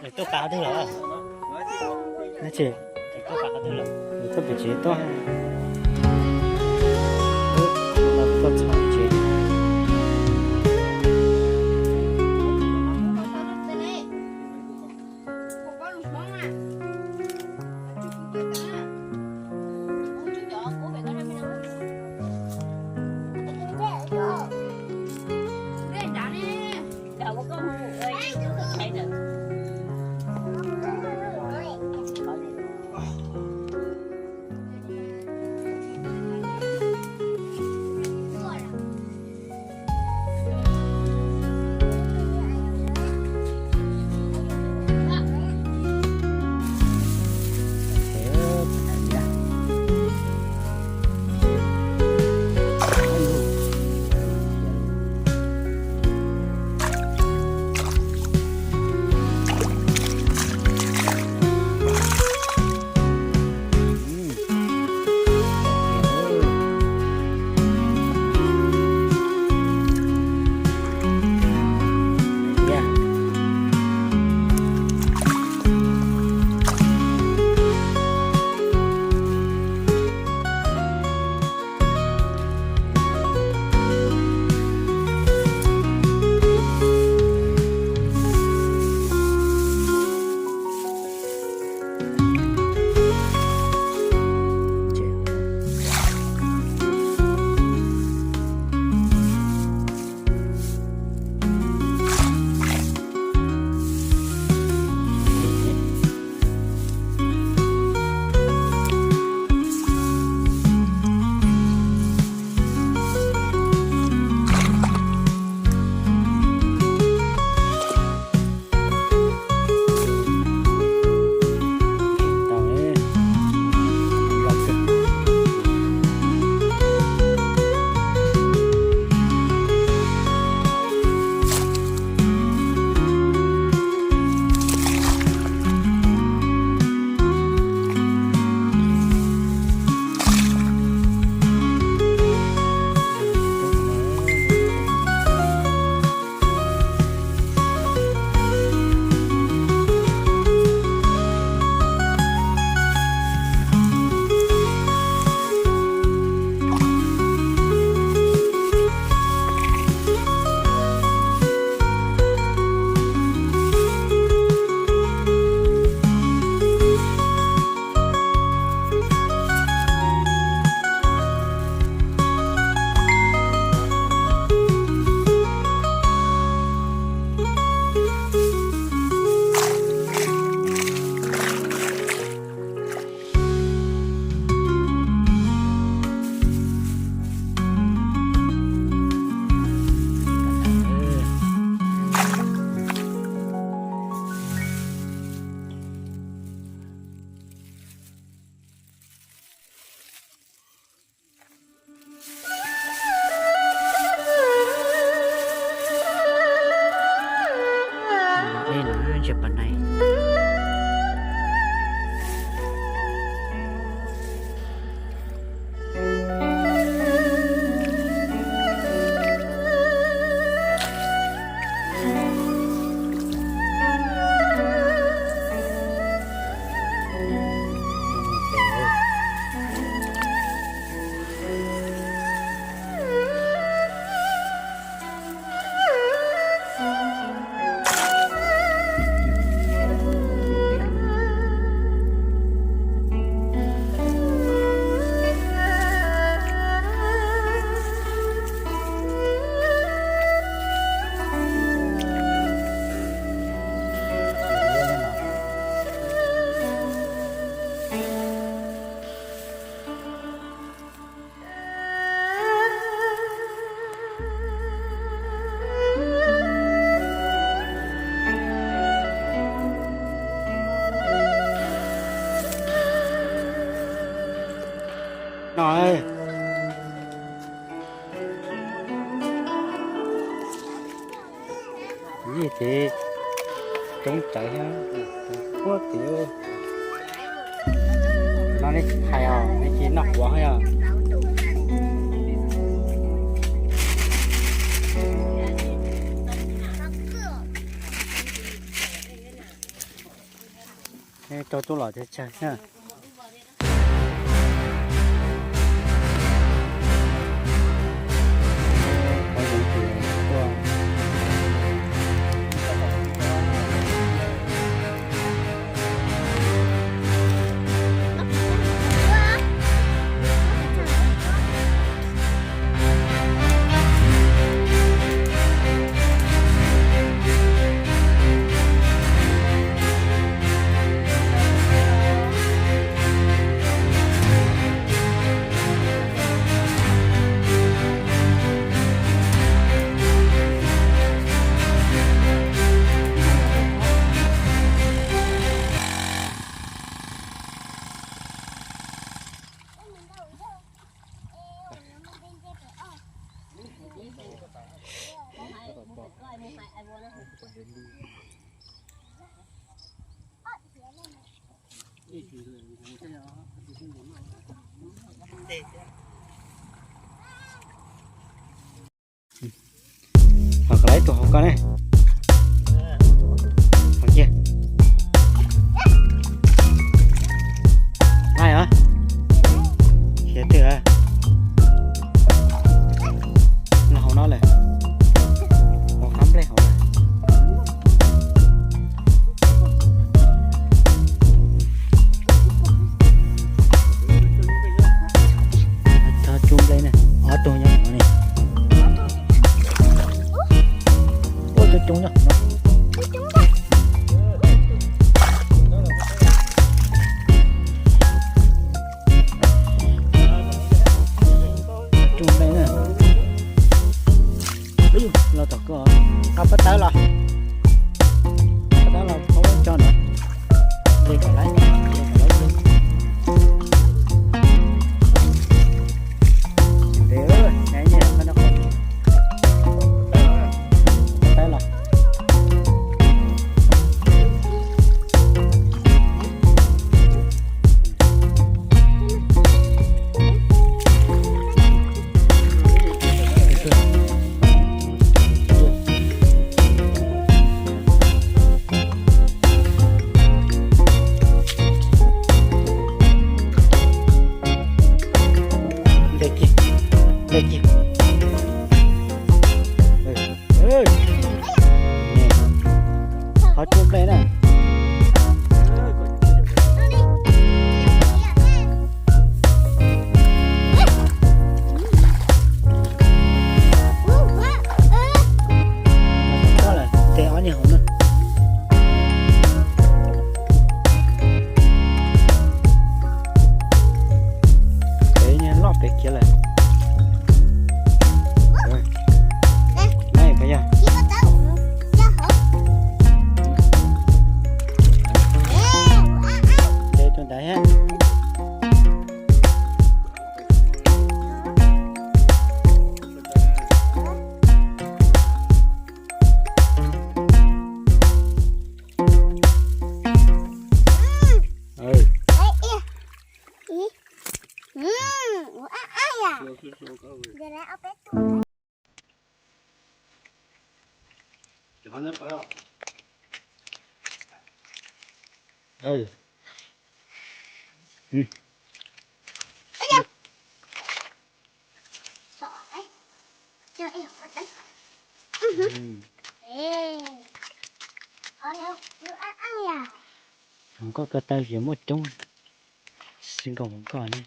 Tuaj pas qhov twg lawm? Nyob tsis, tuaj pas qhov twg lawm? Tuaj pem tsev tuaj. Tuaj txog tsev. No, yij ces coob tsawv thiab. Puag tim no nej tsis hais os, nej cia noj quav yog. Rau tub los tsawg tsawg na. Hos koj lawv tus hauv koj ne. Hos kiag. Laij os. Khiav twg a? Los hauv no lawm. Hauv qab nplej hauv lawm. Tso tsuj nplej na, ob tug nyob hauv no ne. Ua tsuj coob nyob hauv no. Tsuj nplej na. Los tom koj, nqa pab tawb los. Pab tawb los pab tso na. Nqis kom laiv, nqis kom laiv. Ntev, ntev, ntev, pab tawb los. Ntes kiag, ntes kiag. Qhov tsuj nplej na. Teb ob niag hauv na. Peb niag loj peb khiav lawm. Lawm puas yog? Ntes tus ntawd thiab. Hluas nkauj ko taw ces muaj coob, xwb nkaus hluas nkauj ne.